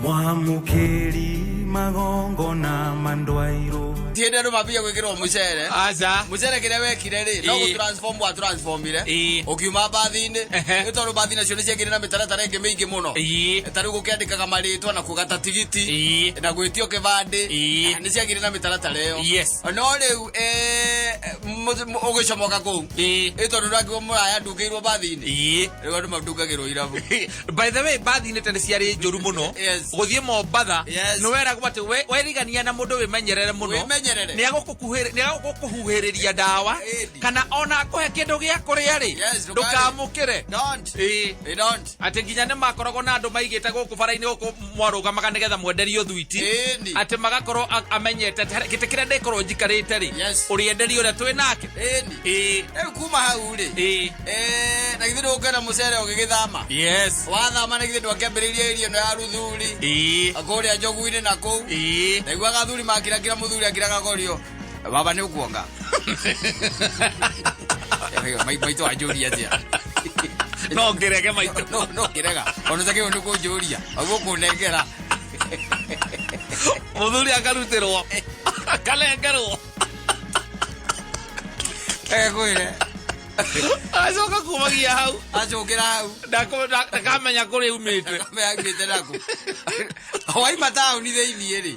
Mwamũkĩri magongona mandwairwo. Ti hĩndĩ andũ mambia gwĩkĩrwo mũcere. Aca. Mũcere kĩrĩa wekire rĩ, no gũ transform wa transformire. Ũkiuma mbathi-inĩ. Nĩ tondũ mbathi nacio nĩ ciagĩire na mĩtaratara ĩngĩ mĩingĩ mũno. Ta rĩu gũkĩandĩkaga marĩtwa na kũgata tigiti. Na gwĩtio kĩbandĩ. Nĩ ciagĩire na mĩtaratara ĩyo. No rĩu ũgĩcomoka kũu. Ĩ tondũ ndangĩgwo mũraya ndungĩirwo mbathi-inĩ. Rĩu andũ mandungagĩrwo irabu. By the way, mbathi-inĩ tene ciarĩ njũru mũno. Gũthiĩ Mombatha, nĩ weragwo atĩ werigania na mũndũ wĩmenyerere mũno. Wĩmenyerere. Nĩ agũkũhuhĩrĩria ndawa, kana ona akũhe kĩndũ gĩa kũrĩa rĩ, Yes, ndũkarĩe. ndũkamũkĩre. Don't. They don't. Atĩ nginya nĩ makoragwo na andũ maigĩte gũkũ bara-inĩ gũkũ mwarũgamaga nĩgetha mwenderio thwiti. Atĩ magakorwo amenyete atĩ gĩtĩ kĩrĩa ndĩkorwo njikarĩte rĩ, ũrĩenderio ũrĩa twĩ nake. Rĩu kuma hau rĩ, na githĩ ndũgũkĩona mũcere ũgĩgĩthama? Wathama na githĩ ndwakĩambĩrĩirie area ĩno ya Ruthuri? Kũrĩa Njogu-inĩ na kũu. Ndaiguaga athuri makirakira mũthuri akiraga gorio. Baba nĩ ũkuonga. Maitũ anjũria atĩa? No ngĩrege maitũ. No, no ngĩrega. Ona ũtakĩrĩirwo nĩ kũnjũria. Aguo kũnengera. Mũthuri akarutĩrwo. Akanengerwo. Ekwĩre. Acoka kumagia hau. Acokera hau. Ndakamenya kũrĩa umĩte. Ndakamenya umĩte naku. Waima taũni thĩiniĩ rĩ.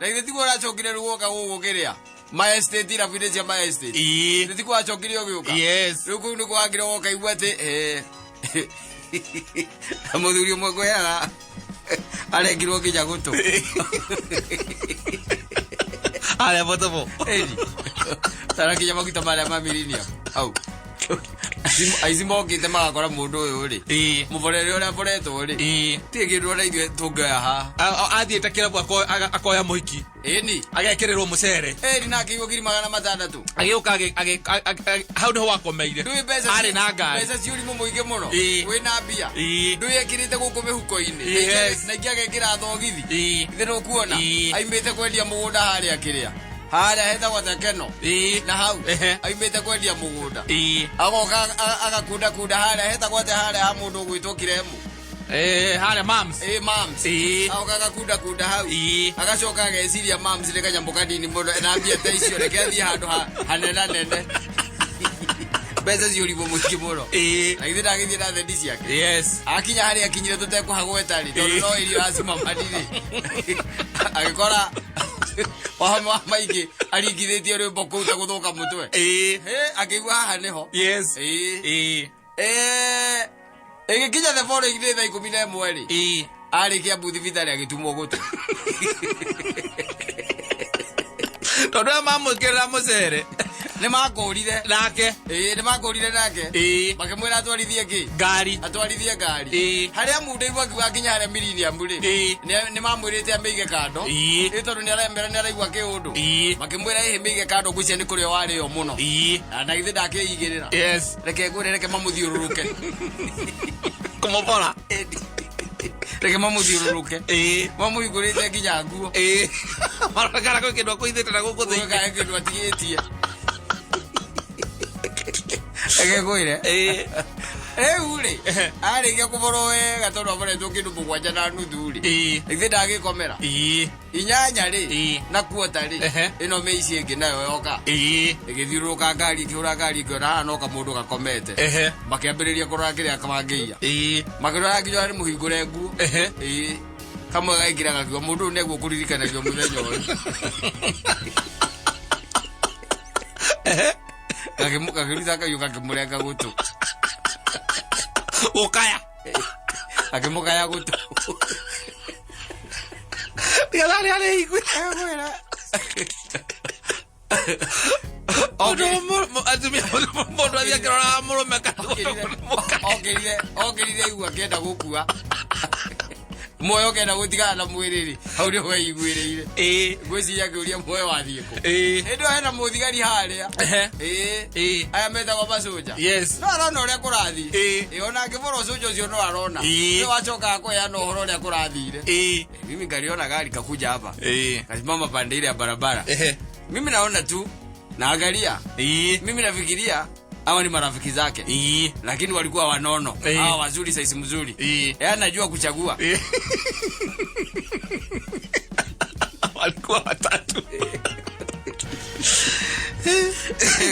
Na githĩ tiguo ũracokire rĩu woka gũkũ kĩrĩa? Ma estate irabu-inĩ cia ma estate. Githĩ tiguo wacokire ũgĩũka? Rĩu kũu nĩkuo wakire woka igua atĩ, mũthuri ũmwe ngwĩraga arengirwo nginya gũtũ. Harĩa botobo. Ĩni. Tarakinya maguta marĩa ma millennium. Hau. Aici mokĩte magakora mũndũ ũyũ rĩ. Mũborere ũrĩa aboretwo rĩ. Tirĩ kĩndũ ona ithuĩ tũngĩoya haha. Athiĩte kĩrabu akoya mũhiki. Ĩni. Agekĩrĩrwo mũcere. Ĩni na akĩigwo ngiri magana matandatũ. Agĩũka hau nĩho wakomeire. Ndũĩ mbeca Arĩ na ngari. Mbeca ci ũrimũ mũingĩ mũno. Wĩna mbia. Ndũĩ ekĩrĩte gũkũ mĩhuko-inĩ. Na ingĩ agekĩra thogithi. Githĩ ndũkuona? Aimĩte kwendia mũgũnda harĩa kĩrĩa. Harĩa hetagwo Tekeno. Na hau. Aimĩte kwendia mũgũnda. Agoka agakundakunda harĩa hetagwo atĩa harĩa ha mũndũ ũgwĩtwo Kiremu. Harĩa mams. Mams. Agoka agakundakunda hau. Agacoka ageciria mams nĩ kanyamũ kanini mũno na mbia ta icio reke athiĩ handũ hanenanene. Mbeca ci ũrimũ mũingĩ mũno. Na githĩ ndagĩthiĩ na thendi ciake. Akinya harĩa akinyire tũtekũhagweta rĩ, tondũ no irio acimamani rĩ. Agĩkora wa maingĩ aringithĩtie rwĩmbo kũu ta gũthũka mũtwe. Akĩigua haha nĩho. Ĩgĩkinya the following day thaa ikũmi na ĩmwe rĩ. Arĩkia mbu thibitarĩ agĩtumwo gũtũ. Tondũ aya mamwĩkĩrĩra mũcere. Nĩ makũrire. Nake. Nĩ makũrire nake. Makĩmwĩra atwarithie kĩ? Ngari. Atwarithie ngari. Harĩa mundeirwo akiuga akinya harĩa Millennium rĩ. Nĩ mamwĩrĩte amĩige kando. Ĩ tondũ nĩ aremera nĩ araigua kĩũndũ. Makĩmwĩra ĩhĩ mĩige kando ngwĩciria nĩ kũrĩa warĩo mũno. Na githĩ ndakĩigĩrĩra. Reke ngwĩre reke mamũthiũrũrũke. Kũmũbora. Reke mamũthiũrũrũke. Mamũhingũrĩte nginya nguo. Marora kana kwĩ kĩndũ akũithĩte na gũkũ thĩinĩ. Kana kĩndũ atigĩtie. Reke ngwĩre. Rĩu rĩ, arĩkia kũborwo wega tondũ aboretwo kĩndũ mũgwanja na nuthu rĩ. Githĩ ndagĩkomera? Inyanya rĩ, na kuota rĩ, ĩno mĩici ĩngĩ nayo yoka. Ĩgĩthiũrũrũka ngari, ĩkĩhũra ngari ĩkĩona haha no kamũndũ gakomete. Makĩambĩrĩria kũrora kĩrĩa mangĩiya. Makĩrora nginya nĩ mũhingũre nguo. Kamwe gaingĩra gakiuga mũndũ ũyũ nĩguo kũririkanagio mũthenya ũyũ. Gakĩruta kahiũ gakĩmũrenga gũtũ. Gũkaya. Akĩmũkaya gũtũ. Nĩgetha arĩa arĩ igwe. Atumia mũndũ athiĩ akĩroraga mũrũme kana mũkaya. Okĩrire igua akĩenda gũkua. Muoyo ũkenda gũtigana na mwĩrĩ rĩ, hau nĩho eiguĩrĩire. Ngwĩciria akĩũria muoyo wathiĩ kũ. Hĩndĩ ĩyo hena mũthigari harĩa. Aya metagwo macoja. No arona ũrĩa kũrathiĩ. Ona angĩborwo coja ũcio no arona. Nĩwe wacokaga kũheana ũhoro ũrĩa kũrathire. Mimi ngaliona gari kakuja hapa. Kasimama pande ile ya barabara. Mimi naona tu naangalia. Mimi nafikiria hawa ni marafiki zake. Lakini walikuwa wanono. Hawa wazuri saizi mzuri. Yeye anajua kuchagua. Walikuwa watatu.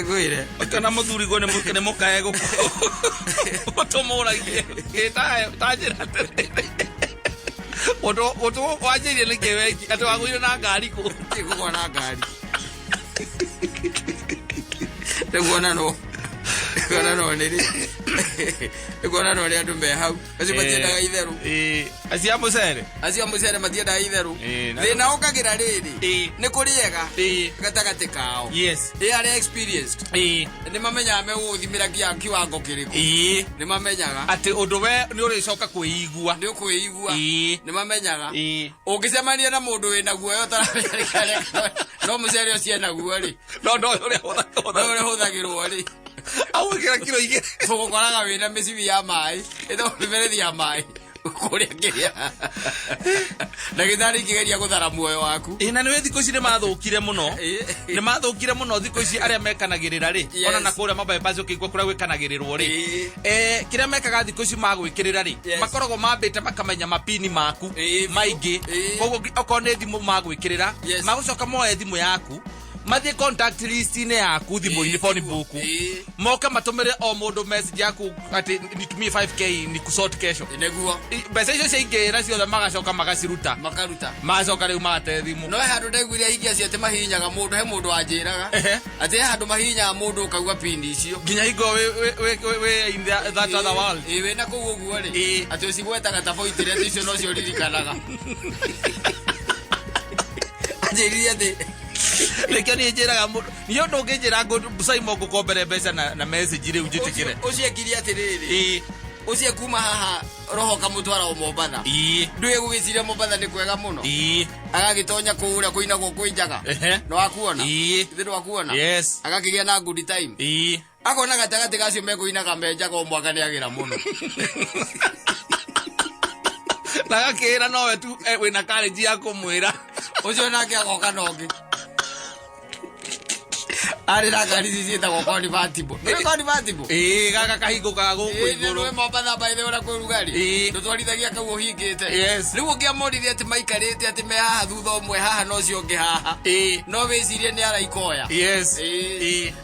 Ngwĩre. Ũkĩona mũthuri guo nĩ mũkae gũtũmũragie ta njĩra atĩrĩrĩ, ũndũ wanjĩire nĩkĩ weki atĩ wagũire na ngari kũ? Kũgwa na ngari nĩguona no nĩguona no nĩrĩ nĩguona no nĩ andũ me hau acio matiendaga itherũ. Ĩĩ, acio a mũcere. Acio a mũcere matiendaga itherũ. Ĩĩ, Thĩna ũkagĩra rĩrĩ, nĩ kũrĩega gatagatĩ kao. Ĩ arĩa experienced nĩ mamenyaga megũgũthimĩra kiwango kĩrĩkũ. Nĩ mamenyaga atĩ ũndũ we nĩ ũrĩcoka kwĩigua. Nĩ ũkwĩigua. Nĩ mamenyaga ũngĩcemania na mũndũ wĩna guoya ũtaramenya no mũcere ũcio enaguo rĩ, no no ũrĩa no ũrĩa ũhũthagĩrwo rĩ, Augĩra kiro 2. Tũgũkoraga wĩna mĩcibi ya maĩ, ĩtagwo mĩberethi ya maĩ kũrĩa kĩrĩa ndagĩtarĩ ikĩgeria gũthara muoyo waku. Ĩ, na nĩwe thikũ ici nĩ mathũkire mũno. Nĩ mathũkire mũno thikũ ici arĩa mekanagĩrĩra rĩ, ona na kũrĩa mabypass ũkĩigua kũrĩa gwĩkanagĩrĩrwo rĩ, kĩrĩa mekaga thikũ ici magwĩkĩrĩra rĩ, makoragwo mambĩte makamenya mapini maku maingĩ. Koguo okorwo nĩ thimũ magwĩkĩrĩra, magũcoka moe thimũ yaku, mathiĩ contact list-inĩ yaku thimũ-inĩ, phone book, moke matũmĩre o mũndũ message yaku atĩ nitumie 5K ni kusort kesho. Nĩguo. Mbeca icio ciaingĩra ciothe magacoka magaciruta. Makaruta. Magacoka rĩu magate thimũ. No he handũ ndaiguire ahingi acio atĩ mahihinyaga mũndũ, he mũndũ wanjĩraga atĩ he handũ mahihinyaga mũndũ ũkaigua pini icio. Nginya hingo wĩ in that other world. Ĩ, wĩna kũu ũguo rĩ, atĩ ũcigwetaga ta boitĩrĩ, atĩ icio nocio ũririkanaga. Anjĩrire atĩ Nĩkĩo niĩ njĩraga mũndũ, niĩ ũndũ ũngĩnjĩra Simon ngũkombere mbeca na message rĩu njĩtĩkĩre. Ũcio ekire atĩrĩrĩ, ũcio kuma haha roho kamũtwara o Mombatha. Ndũĩ gũgĩciria Mombatha nĩ kwega mũno. Agagĩtonya kũrĩa kũinagwo kwĩ njaga. Nĩ wakuona? Ithe nĩ wakuona? Yes. Agakĩgĩa na good time. Akona gatagatĩ gacio mekũinaga me njaga o mwaka nĩ agĩra mũno. Na agakĩra nowe tu wĩna courage ya kũmwĩra. Ũcio nake agoka na ũngĩ. Arĩ na ngari ici ciĩtagwo convertible. Nĩ convertible? Ĩĩ, gaka kahingũkaga gũkũ Ĩĩ, igũrũ. nĩ Mombatha by the way ũrĩa kwĩ rugarĩ. Ndũtwarithagia kau ũhingĩte. Rĩu ũngĩamonire atĩ maikarĩte atĩ me haha thutha ũmwe haha na ũcio ũngĩ haha. No wĩcirie nĩ araikoya.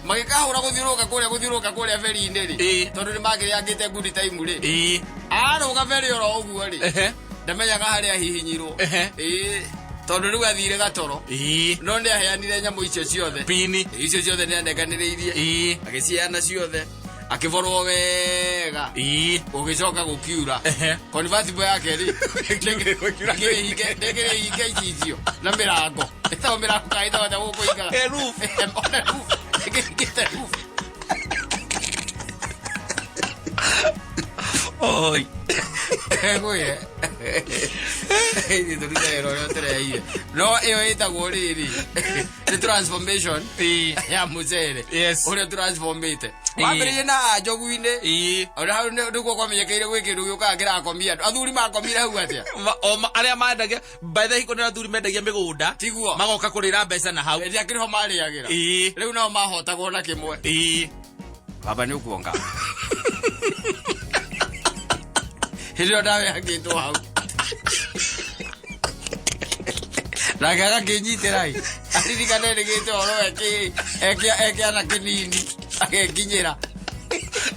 Magĩkahũra gũthiũrũrũka kũrĩa gũthiũrũrũka kũrĩa beri-inĩ rĩ. Tondũ nĩ makĩrĩangĩte good time rĩ. Arũga beri oro ũguo rĩ. Ndamenyaga harĩa ahihinyirwo. Tondũ rĩu athire gatoro. No nĩ aheanire nyamũ icio ciothe. Pini. Icio ciothe nĩ anenganĩrĩirie. Agĩciheana ciothe. Akĩborwo wega. Gũgĩcoka gũkiura. Convertible yake rĩ, ndĩkĩrĩ hinge icicio na mĩrango. Ĩtagwo mĩrango kana ĩtagwo atĩa gũkũ hingaga? Roof. Ona roof. Ndĩkĩhingĩte roof. Oi. Ngwĩre. Ithuĩ tũrute wĩra ũrĩa ũtũreheire. No ĩyo ĩtagwo rĩrĩ, nĩ transformation ya mũcere. Ũrĩa transformĩte. Wambĩrĩirie na njogu-inĩ. Ona hau nĩkuo kwamenyekeire gwĩ kĩndũ gĩũkaga kĩrakomia andũ. Athuri makomire hau atĩa? O arĩa mendagia, by the way, hingo nĩ athuri mendagia mĩgũnda. Tiguo. Magoka kũrĩra mbeca na hau. Ĩndĩ akĩrĩ ho marĩagĩra. Rĩu nao mahotagwo na kĩmwe. Baba nĩ ũkuonga. Hĩndĩ ĩyo ndawa ĩhakĩtwo hau. Nake agakĩnyitĩra ĩ. Aririkane rĩgĩte ũhoro ekĩana kĩnini. Agekinyĩra.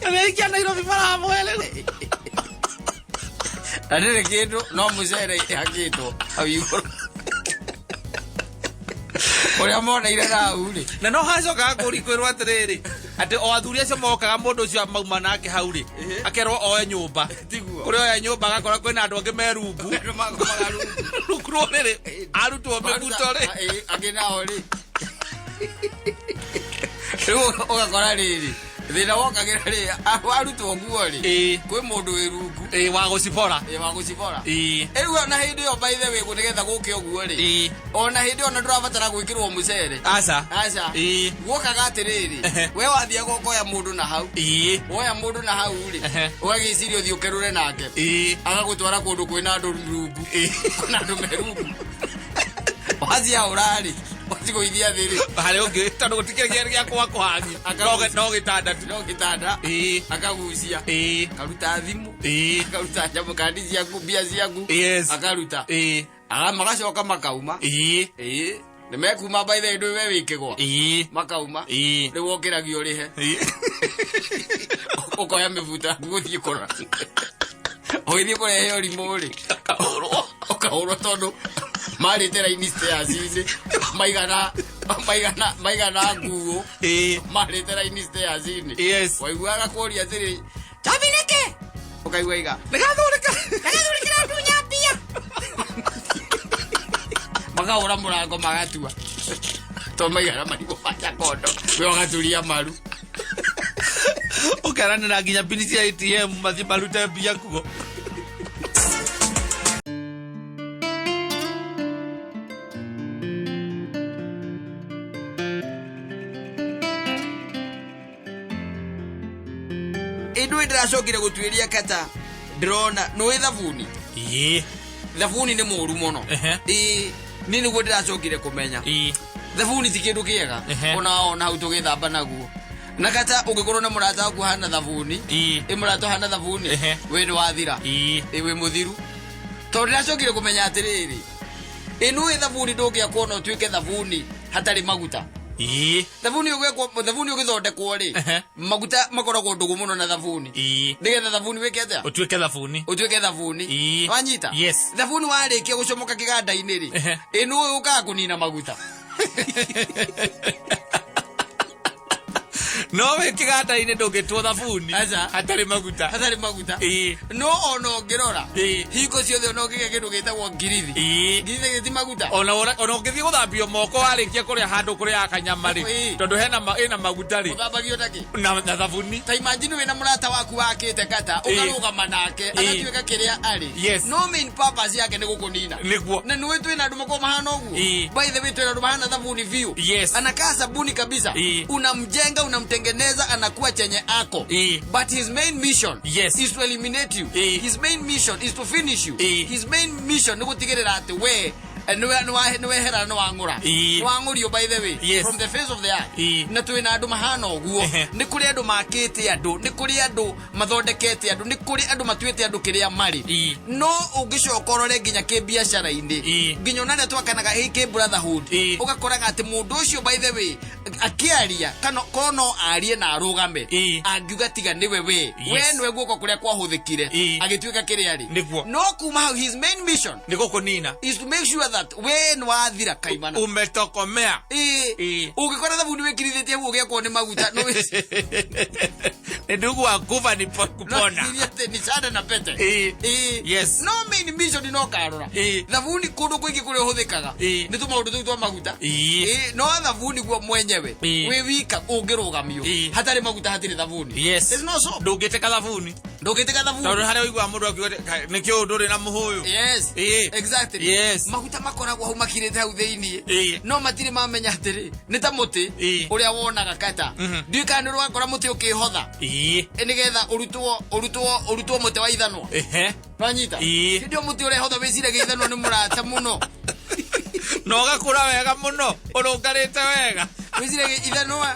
Nĩaikia Nairobi maramũhe rĩu. Na ndĩrĩ kĩndũ no mũcere ĩhakĩtwo hau igũrũ. Ũrĩa moneire na hau rĩ. Na no hacokaga kũri kwĩrwo atĩrĩrĩ, atĩ o athuri acio mokaga mũndũ ũcio mauma nake hau rĩ, akerwo oe nyũmba. Tiguo. Kũrĩa oya nyũmba agakora kwĩna andũ angĩ me rungu. Andũ makomaga rungu. Rungu rwa ũrĩrĩ, arutwo mĩbuto rĩ. Angĩ nao rĩ. Rĩu ũgakora rĩrĩ, thĩna wokagĩra rĩ, warutwo nguo rĩ, kwĩ mũndũ wĩ rungu. Wa gũcibora. Wa gũcibora. Rĩu ona hĩndĩ ĩyo by the way, nĩgetha gũke ũguo rĩ, ona hĩndĩ ĩyo ona ndũrabatara gwĩkĩrwo mũcere. Aca. Aca. Guokaga atĩrĩrĩ, we wathiaga ũkoya mũndũ na hau. Woya mũndũ na hau rĩ, ũgagĩciria ũthiĩ ũkerũre nake. Agagũtwara kũndũ kwĩna andũ rungu. Kwĩna andũ me rungu. Waciaũra rĩ, wacigũithia thĩ rĩ. Harĩ ũngĩ, tondũ gũtikĩrĩ gĩa kwa kũhangi. No gĩtanda tu. No gĩtanda. Akagucia. Akaruta thimũ. Akaruta nyamũ, kandi ciaku, mbia ciaku. Akaruta. Ah, magacoka makauma. Ĩĩ. Ĩĩ, nĩ mekuma by the way, ndũĩ we wĩkĩgwa. Ĩĩ. Makauma. Ĩĩ. Rĩu wokĩragio ũrĩhe. Ĩĩ. Ũkoya mĩbuto yaku gũthiĩ kũrora. Ũgĩthiĩ kũrehe ũrimũ rĩ. Ũkahũrwo. Ũkahũrwo tondũ marĩte raini stairs-inĩ maigana maigana maigana nguo. Ĩĩ. Marĩte raini stairs-inĩ. Yes. Waiguaga kũria atĩrĩ, "Chabi nĩkĩ?" Ũkaigua iga, Nĩgathũrĩka. "Nĩgathũrĩkĩra ndunya mbia." Makahũra mũrango magatua. To maigana marigũ ma nyakondo. We ũgaturia maru. Ũkeranĩra nginya pini cia ATM mathiĩ marute mbia kuo. Ĩndũ ndĩracokire gũtuĩria kata ndĩrona nĩũĩ thabuni. Ĩĩ. Thabuni nĩ mũru mũno. Ehe. Ĩĩ, niĩ nĩguo ndĩracokire kũmenya. Ĩĩ. Thabuni ti kĩndũ kĩega. Ehe. Ona ona hau tũgĩthamba naguo. Na kata ũngĩkorwo na mũrata waku hana thabuni. Ĩĩ. Ĩ mũrata ũhana thabuni. Ehe. We nĩ wathira. Ĩĩ. Ĩ wĩ mũthiru. Tondũ ndĩracokire kũmenya atĩrĩrĩ. Ĩ nĩũĩ thabuni ndũngĩakwo na ũtuĩke thabuni hatarĩ maguta. Ĩĩ. Thabuni ũgĩakwo thabuni ũgĩthondekwo rĩ. Ehe. Maguta makoragwo ndũgũ mũno na thabuni. Ĩĩ. Nĩgetha thabuni wĩke atĩa? Ũtuĩke thabuni. Ũtuĩke thabuni. Ĩĩ. Wanyita? Yes. Thabuni warĩkia gũcomoka kĩganda-inĩ rĩ. Ehe. Ĩ nĩũĩ ũkaga kũnina maguta. No wĩ kĩganda-inĩ ndũngĩtuo thabuni. Aca. Hatarĩ maguta. Hatarĩ maguta. Ĩĩ. No ona ũngĩrora. Ĩĩ. Hingo ciothe ona ũngĩgĩa kĩndũ gĩtagwo ngirithi. Ĩĩ. Ngirithi gĩti maguta. Ona ona ũngĩthiĩ gũthambio moko warĩkia kũrĩa handũ kũrĩa kanyama rĩ. Ĩĩ. Tondũ hena ĩna maguta rĩ. Ũthambagio na kĩ? Na thabuni. Ta imagine wĩna mũrata waku wakĩte kata Ĩĩ. ũkarũgama nake Ĩĩ. agatuĩka kĩrĩa arĩ. Yes. No main purpose yake nĩ gũkũnina. Nĩguo. Na nĩũĩ twĩna andũ makoragwo mahana ũguo. Ĩĩ. By the way twĩna andũ mahana thabuni biũ. Yes. Anakaa sabuni kabisa. Ĩĩ. Unamjenga, unamtengeneza, anakuwa chenye ako. Ĩĩ. But his main mission Yes. is to eliminate you. Ĩĩ. His main mission is to finish you. Ĩĩ. His main mission nĩ gũtigĩrĩra atĩ we nĩwehera nĩwang'ũra. Ĩĩ. Nĩwang'ũrio by the way. Yes. From the face of the earth. Ĩĩ. Na twĩna andũ mahana ũguo. Ehe. Nĩ kũrĩ andũ makĩte andũ, nĩ kũrĩ andũ mathondekete andũ, nĩ kũrĩ andũ matuĩte andũ kĩrĩa marĩ. Ĩĩ. No ũngĩcoka ũrore nginya kĩbiacara-inĩ, Ĩĩ. nginya ona arĩa twakanaga ĩ kĩ brotherhood, Ĩĩ. ũgakoraga atĩ mũndũ ũcio by the way akĩaria kana korwo no arie na arũgame, Ĩĩ. angiuga tiga nĩwe we. Yes. We nĩwe guoko kũrĩa kwahũthĩkire Ĩĩ. agĩtuĩka kĩrĩa arĩ. Nĩguo. No kuma hau his main mission Nĩ gũkũnina. is to make sure that we nĩwathira kaimana. Umetokomea. Ĩĩ. Ĩĩ. Ũngĩkora thabuni wĩkirithĩtie hau ũgĩakwo nĩ maguta no Nĩ ndugu wa kufa ni kupona. no atĩ ni sada na pete. Ĩĩ. Ĩĩ. Yes. No main mission no karora. Ĩĩ. Thabuni kũndũ kũingĩ kũrĩa ũhũthĩkaga Ĩĩ. nĩ tũmaũndũ tũu twa maguta. Ĩĩ. Ĩĩ, no thabuni guo mwenyewe Ĩĩ. wĩ wika ũngĩrũgamio Ĩĩ. hatarĩ maguta hatirĩ thabuni. Yes. There's no soap. Ndũngĩtĩka thabuni. Ndũngĩtĩka thabuni. Tondũ harĩa ũiguaga mũndũ akiuga nĩkĩ ũyũ ndũrĩ na mũhũyũ. Yes. Ĩĩ. Exactly. Yes. Maguta makoragwo hau makirĩte hau thĩiniĩ. Ĩĩ. No matirĩ mamenya atĩrĩ nĩ ta mũtĩ Ĩĩ. ũrĩa wonaga kata. Ndiũĩ kana nĩ ũrakora mũtĩ ũkĩhotha. Ĩĩ. Nĩgetha ũrutwo ũrutwo ũrutwo mũtĩ wa ithanwa. Ehe. Wanyita? Ĩĩ. Hĩndĩ ĩyo mũtĩ ũrehotha wĩciragia ithanwa nĩ mũrata mũno. Na ũgakũra wega mũno ũrũngarĩte wega. Wĩciragia ithanwa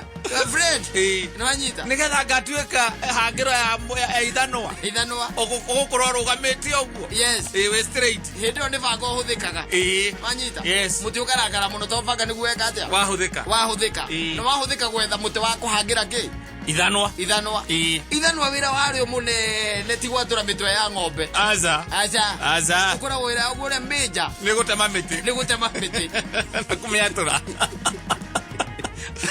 friend. Ĩĩ. Nĩ wanyita? Nĩgetha ngatuĩka hangĩro ya ithanwa. Ithanwa. Ũgũkorwo ũrũgamĩte ũguo. Yes. Ĩĩ wĩ straight. Hĩndĩ ĩyo nĩ banga ũhũthĩkaga. Ĩĩ. Wanyita? Yes. Mũtĩ ũkarakara mũno to banga nĩguo weka atĩa? Wahũthĩka. Wahũthĩka. Ĩĩ. Na wahũthĩka gwetha mũtĩ wa kũhangĩra kĩ? Ithanwa. Ithanwa. Ĩĩ. Ithanwa wĩra warĩo mũnene ti gwatũra mĩtwe ya ng'ombe. Aca. Aca. Aca. Ũkoragwo wĩra waguo ũrĩa major Nĩ gũtema mĩtĩ. nĩ gũtema mĩtĩ. Na kũmĩatũra.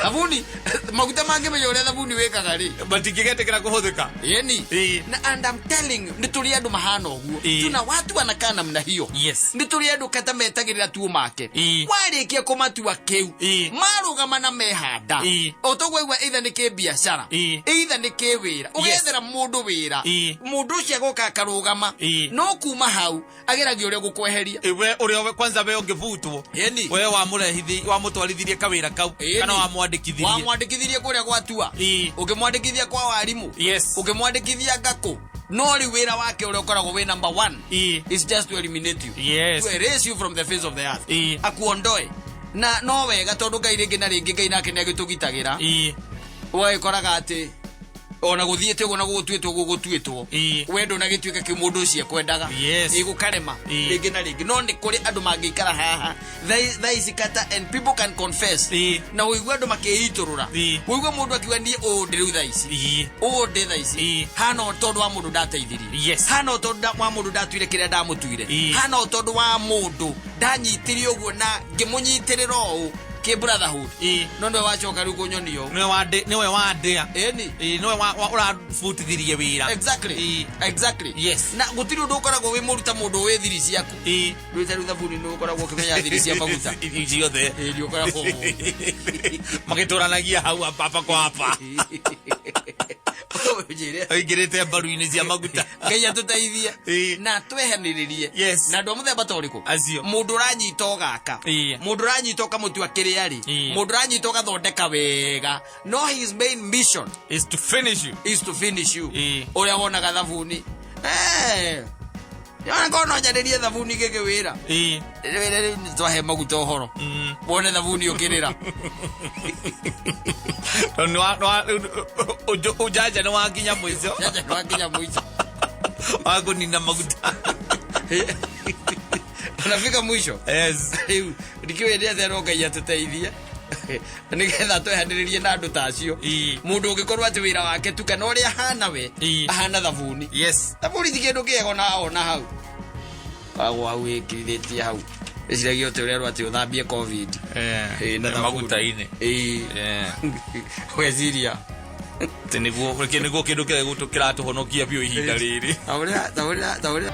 Thabuni maguta mangĩmenya ũrĩa thabuni wĩkaga rĩ. Matingĩgetĩkĩra kũhũthĩka. Yeni. Ĩĩ. Na and I'm telling you, nĩ tũrĩ andũ mahana ũguo. Ĩĩ. Tuna watu wanakaa namna hiyo. Yes. Nĩ tũrĩ andũ kata metagĩrĩra tuo make. Ĩĩ. Warĩkia kũmatua kĩu. Ĩĩ. Marũgama na mehanda. Ĩĩ. O toguo waigua either nĩ kĩbiacara. Ĩĩ. Either nĩ kĩwĩra. Ũgethera mũndũ wĩra. Ĩĩ. Mũndũ ũcio agoka akarũgama. Ĩĩ. No kuma hau ageragia ũrĩa gũkweheria. We ũrĩa kwanza we ũngĩbutwo. Yeni. We wamũrehithi wamũtwarithirie kawĩra kau Ĩni. kana wamwandĩkithirie. Wamwandĩkithirie kũrĩa gwatua. Ĩĩ. Ũngĩmwandĩkithia kwa warimũ. Yes. Ũngĩmwandĩkithia ngakũ. No rĩu wĩra wake ũrĩa ũkoragwo wĩ number one. Ĩĩ. Is just to eliminate you. Yes. To erase you from the face of the earth. Ĩĩ. Akuondoe. Na no wega tondũ Ngai rĩngĩ na rĩngĩ Ngai nake nĩ agĩtũgitagĩra. Ĩĩ. Ũgagĩkoraga atĩ Ona gũthiĩte ũguo na gũgũtuĩtwo ũguo gũtuĩtwo, we ndũnagĩtuĩka kĩ mũndũ ũcio ekwendaga. Ĩgũkarema rĩngĩ na rĩngĩ, no nĩ kũrĩ andũ mangĩikara haha thaa ici kata and people can confess, na ũigue andũ makĩitũrũra, ũigue mũndũ akiuga, "Niĩ ũũ ndĩ rĩu thaa ici, ũũ ndĩ thaa ici, hana o tondũ wa mũndũ ndateithirie, hana o tondũ wa mũndũ ndatuire kĩrĩa ndamũtuire, hana o tondũ wa mũndũ ndanyitire ũguo na ngĩmũnyitĩrĩra ũũ kĩ brotherhood." No nĩwe wacoka rĩu kũnyonia ũũ. Nĩwe wandĩa. Ĩni. Nĩwe ũrabutithirie wĩra. Exactly. Na gũtirĩ ũndũ ũkoragwo wĩ mũru ta mũndũ wĩ thiri ciaku. Ndwĩte rĩu thabuni nĩ ũkoragwo ũkĩmenya thiri cia maguta. Ciothe. Ĩĩ, nĩ ũkoragwo magĩtũranagia hau hapa kwa hapa. Njĩre. Aingĩrĩte mbaru-inĩ cia maguta. Ngai atũteithie na twehanĩrĩrie na andũ a mũthemba ta ũrĩkũ? Acio. Mũndũ ũranyita ũgaka, mũndũ ũranyita ũkamũtua kĩrĩa rĩ, mũndũ ũranyita ũgathondeka wega, no his main mission is to finish you. Is to finish you. Ũrĩa wonaga thabuni. Eh. Yona korwo no njarĩrie thabuni gĩkĩ wĩra. Wĩra rĩu nĩ twahe maguta ũhoro. Wone thabuni ũkĩrĩra. Tondũ ũjanja nĩ wakinya mũico. Janja nĩ wakinya mũico. Wa kũnina maguta. Unafika mwisho. Rĩu ndikĩũĩ nĩ atĩa, no Ngai atũteithie nĩgetha twehanĩrĩrie na andũ ta acio. Mũndũ ũngĩkorwo atĩ wĩra wake tu kana ũrĩa ahana we, ahana thabuni. Thabuni ti kĩndũ kĩega ona hau wagwo hau wĩkirithĩtie hau, ĩciragia ũtĩ ũrerwo atĩ ũthambie COVID. Ĩĩ, na thabuni. Maguta-inĩ. Weciria Atĩ nĩguo kĩndũ kĩrĩa kĩratũhonokia biũ ihinda rĩrĩ. Ta ũrĩa